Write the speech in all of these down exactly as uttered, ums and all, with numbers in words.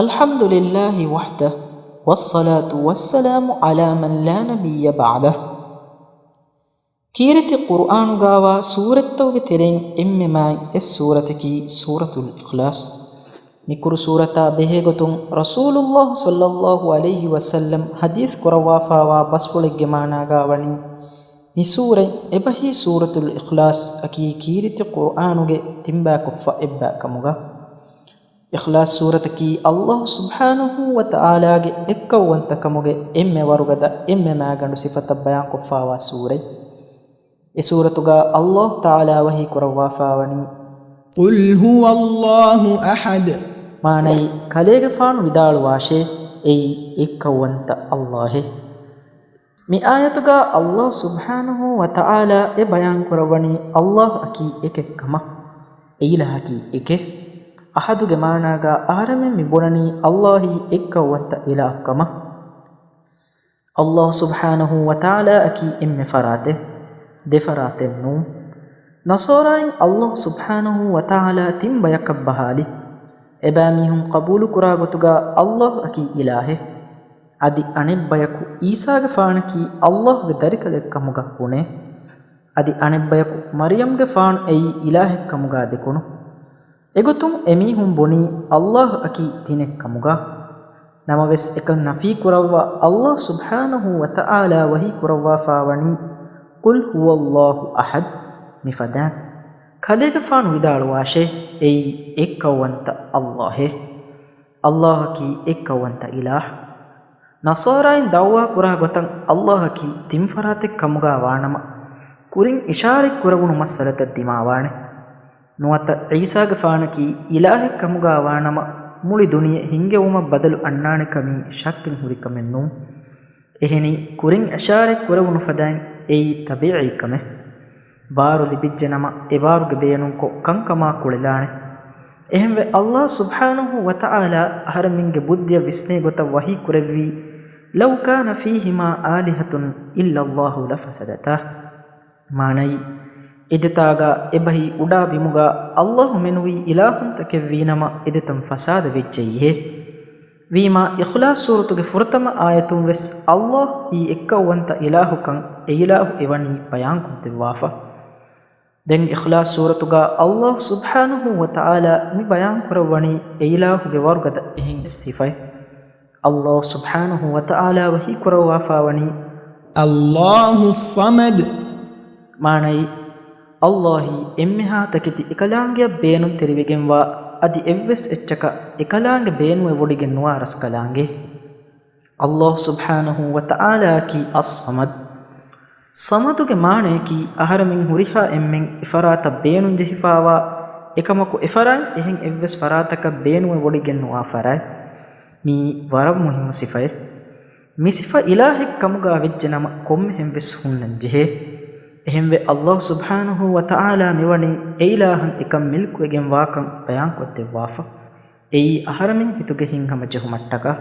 الحمد لله وحده، والصلاة والسلام على من لا نبي بعده. ކީރިތި ޤުރުއާނުގާވާ ސޫރަތްތަކުގެ ތެރެއިން އެންމެ މާތް އެއް ސޫރަތަކީ ސޫރަތުލް އިޚްލާޞް. މި ކުރު ސޫރަތާ ބެހޭގޮތުން ރަސޫލުﷲ ޞައްލަﷲ ޢަލައިހި ވަސައްލަމް ޙަދީޘް ކުރައްވާފާވާ ބަސްފުޅެއްގެ މާނާގާ ވަނީ، މި ސޫރަތް އެބަހީ ސޫރަތުލް އިޚްލާޞް އަކީ ކީރިތި ޤުރުއާނުގެ ތިންބަޔަކު ކޮށްފަ އެއްބަޔަކަމުގަ. އިޚްލާޞް ސޫރަތަކީ ﷲ ސުބްޙާނަހޫ ވަތަޢާލާގެ އެއްކައުވަންތަކަމުގެ އެންމެ ވަރުގަދަ، އެންމެ މާގަނޑު ސިފަތައް ބަޔާންކޮށްފާވާ ސޫރަތް. އެ ސޫރަތުގާ ﷲ ތަޢާލާ ވަޙީ ކުރައްވާފާވަނީ، قل هو الله أحد. މާނައީ، ކަލޭގެފާނު ވިދާޅުވާށޭ، އެއީ އެއްކައުވަންތަ ﷲ އޭ. މި އާޔަތުގާ ﷲ ސުބްޙާނަހޫ ވަތަޢާލާ އެ ބަޔާންކުރައްވަނީ ﷲ އަކީ އެކެއް ކަމަށް، އެއިލާހަކީ އެކެއް. އަޙަދުގެ މާނާގާ އަހަރެމެން މި ބުނަނީ ﷲ އީ އެއްކައުވަންތަ އިލާހު ކަމަށް. ﷲ ސުބްޙާނަހޫ ވަތަޢާލާ އަކީ އެންމެ ފަރާތެއް، ދެ ފަރާތެއް ނޫން. ނަޞާރާއިން ﷲ ސުބްޙާނަހޫ ވަތަޢާލާ ތިން ބަޔަކަށް ބަހާލި. އެބައިމީހުން ޤަބޫލުކުރާ ގޮތުގާ ﷲ އަކީ އިލާހެއް. އަދި އަނެއްބަޔަކު ޢީސާގެފާނަކީ ﷲ ގެ ދަރިކަލެއްކަމުގަ ބުނޭ. އަދި އަނެއްބަޔަކު މަރްޔަމްގެފާނު އެއީ އިލާހެއްކަމުގާ ދެކުނު. އެގޮތުން އެމީހުން ބުނީ ﷲ އަކީ ތިނެއްކަމުގާ. ނަމަވެސް އެކަން ނަފީކުރައްވާ ﷲ ސުބްޙާނަހޫ ވަތަޢާލާ ވަޙީ ކުރައްވާފާވަނީ، قل هو الله أحد، މިފަދައިން. ކަލޭގެފާނު ވިދާޅުވާށޭ، އެއީ އެއްކައުވަންތަ ﷲ އޭ. ﷲ އަކީ އެއްކައުވަންތަ އިލާހު. ނަޞާރާއިން ދަޢުވާ ކުރާ ގޮތަށް ﷲ އަކީ ތިން ފަރާތެއް ކަމުގާ ވާނަމަ، ކުރިން އިޝާރަތް ކުރެވުނު މައްސަލަތައް ދިމާވާނެ. ނުވަތަ ޢީސާގެފާނަކީ އިލާހެއް ކަމުގާ ވާނަމަ، މުޅި ދުނިޔެ ހިންގެވުމަށް ބަދަލު އަންނާނެ ކަމީ ޝައްކެއް ހުރި ކަމެއް ނޫން. އެހެނީ، ކުރިން އިޝާރަތް ކުރެވުނު ފަދައިން އެއީ ޠަބީޢީ ކަމެއް. ބާރު ލިބިއްޖެ ނަމަ، އެ ބާރުގެ ބޭނުންކޮށް ކަންކަމާ ކުޅެލާނެ. އެހެންވެ، ﷲ ސުބްޙާނަހޫ ވަތަޢާލާ އަހަރެމެންގެ ބުއްދިއަށް ވިސްނޭ ގޮތަށް ވަޙީ ކުރެއްވީ، لو كان فيهما آلهة إلا الله لفسدتا. މާނައީ، އެދެތާގާ އެބަހީ އުޑާ ބިމުގާ ﷲ މެނުވީ އިލާހުންތަކެއް ވީނަމަ، އެދެތަން ފަސާދަ ވެއްޖެއީހޭ. ވީމާ، އިޚްލާޞް ސޫރަތުގެ ފުރަތަމަ އާޔަތުން ވެސް ﷲ އީ އެއްކައުވަންތަ އިލާހުކަން އެ އިލާހު އެވަނީ ބަޔާންކޮށްދެއްވާފަ. ދެން އިޚްލާޞް ސޫރަތުގާ ﷲ ސުބްޙާނަހޫ ވަތަޢާލާ މި ބަޔާންކުރައްވަނީ އެ އިލާހުގެ ވަރުގަދަ އެހެން ސިފައެއް. ﷲ ސުބްޙާނަހޫ ވަތަޢާލާ ވަޙީ ކުރައްވާފާވަނީ، الله الصمد. މާނައީ، ﷲ އީ އެންމެހާ ތަކެތި އެކަލާނގެއަށް ބޭނުންތެރިވެގެންވާ، އަދި އެއްވެސް އެއްޗަކަށް އެކަލާނގެ ބޭނުންވެވޮޑިގެން ނުވާ ރަސްކަލާނގެ. ﷲ ސުބްޙާނަހޫ ވަތަޢާލާއަކީ އައްޞަމަދު. ޞަމަދުގެ މާނަޔަކީ، އަހަރެމެން ހުރިހާ އެންމެން އެފަރާތަށް ބޭނުންޖެހިފާވާ، އެކަމަކު އެފަރާތް އެހެން އެއްވެސް ފަރާތަކަށް ބޭނުންވެވޮޑިގެން ނުވާ ފަރާތް. މިއީ ވަރަށް މުހިއްމު ސިފައެއް. މި ސިފަ އިލާހެއް ކަމުގާ ވެއްޖެ ނަމަ، ކޮންމެހެން ވެސް ހުންނަން ޖެހޭ. އެހެންވެ، ﷲ ސުބްޙާނަހޫ ވަތަޢާލާ މިވަނީ އެއިލާހަށް އެކަން މިލްކުވެގެން ވާކަން ބަޔާންކޮށްދެއްވާފަ. އެއީ އަހަރެމެން ހިތުގެ ހިތްހަމަޖެހުމަށްޓަކާ.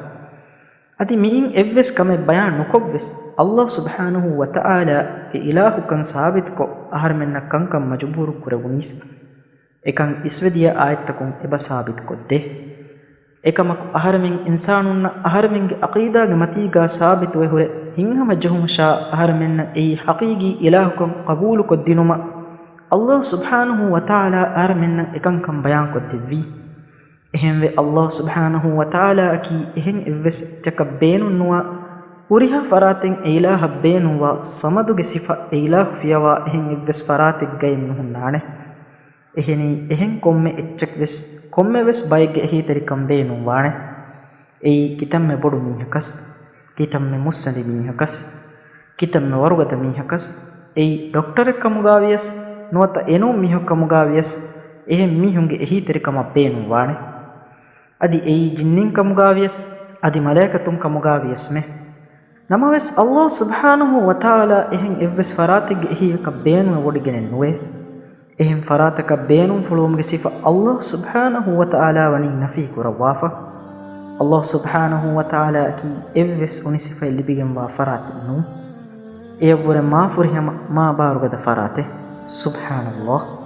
އަދި މިއިން އެއްވެސް ކަމެއް ބަޔާން ނުކޮށްވެސް، ﷲ ސުބްޙާނަހޫ ވަތަޢާލާ އެ އިލާހުކަން ސާބިތުކޮށް، އަހަރެމެންނަށް ކަންކަން މަޖުބޫރު ކުރެވުނީސް. އެކަން އިސްވެދިޔަ އާޔަތްތަކުން އެބަ ސާބިތުކޮށްދޭ. އެކަމަކު، އަހަރެމެން އިންސާނުންނަށް އަހަރެމެންގެ ޢަޤީދާގެ މަތީގާ ސާބިތުވެ ހުރެ، ހިތްހަމަޖެހުމަށާ އަހަރެމެންނަށް އެއީ ޙަޤީޤީ އިލާހުކަން ޤަބޫލުކޮށްދިނުމަށް، ﷲ ސުބްޙާނަހޫ ވަތަޢާލާ އަހަރެމެންނަށް އެކަންކަން ބަޔާންކޮށްދެއްވީ. އެހެންވެ، ﷲ ސުބްޙާނަހޫ ވަތަޢާލާއަކީ އެހެން އެއްވެސް އެއްޗަކަށް ބޭނުންނުވާ، ހުރިހާ ފަރާތެއް އެއިލާހަށް ބޭނުންވާ، ޞަމަދުގެ ސިފަ އެއިލާހު ފިޔަވާ އެހެން އެއްވެސް ފަރާތެއްގައެއް ނުހުންނާނެ. އެހެނީ، އެހެން ކޮންމެ އެއްޗެއްވެސް، ކޮންމެވެސް ބައެއްގެ އެހީތެރިކަން ބޭނުންވާނެ. އެއީ ކިތަންމެ ބޮޑު މީހަކަސް، ކިތަންމެ މުއްސަނދި މީހަކަސް، ކިތަންމެ ވަރުގަދަ މީހަކަސް، އެއީ ޑޮކްޓަރެއް ކަމުގާވިޔަސް، ނުވަތަ އެނޫން މީހަކު ކަމުގާވިޔަސް، އެހެން މީހުންގެ އެހީތެރިކަމަށް ބޭނުންވާނެ. އަދި އެއީ ޖިންނިން ކަމުގާވިޔަސް، އަދި މަލާއިކަތުން ކަމުގާވިޔަސްމެ. ނަމަވެސް، ﷲ ސުބްޙާނަހޫ ވަތަޢާލާ އެހެން އެއްވެސް ފަރާތެއްގެ އެހީއަކަށް ބޭނުންވެވޮޑިގެނެއް ނުވޭ. އެހެން ފަރާތަކަށް ބޭނުންފުޅުވުމުގެ ސިފަ ﷲ ސުބްޙާނަހޫ ވަތަޢާލާ ވަނީ ނަފީ ކުރައްވާފަ. ﷲ ސުބްޙާނަހޫ ވަތަޢާލާއަކީ އެއްވެސް އުނި ސިފައެއް ލިބިގެންވާ ފަރާތެއް ނޫން. އެޔަށްވުރެ މާ ފުރިހަމަ، މާ ބާރުގަދަ ފަރާތެއް. ސުބްޙާނަﷲ.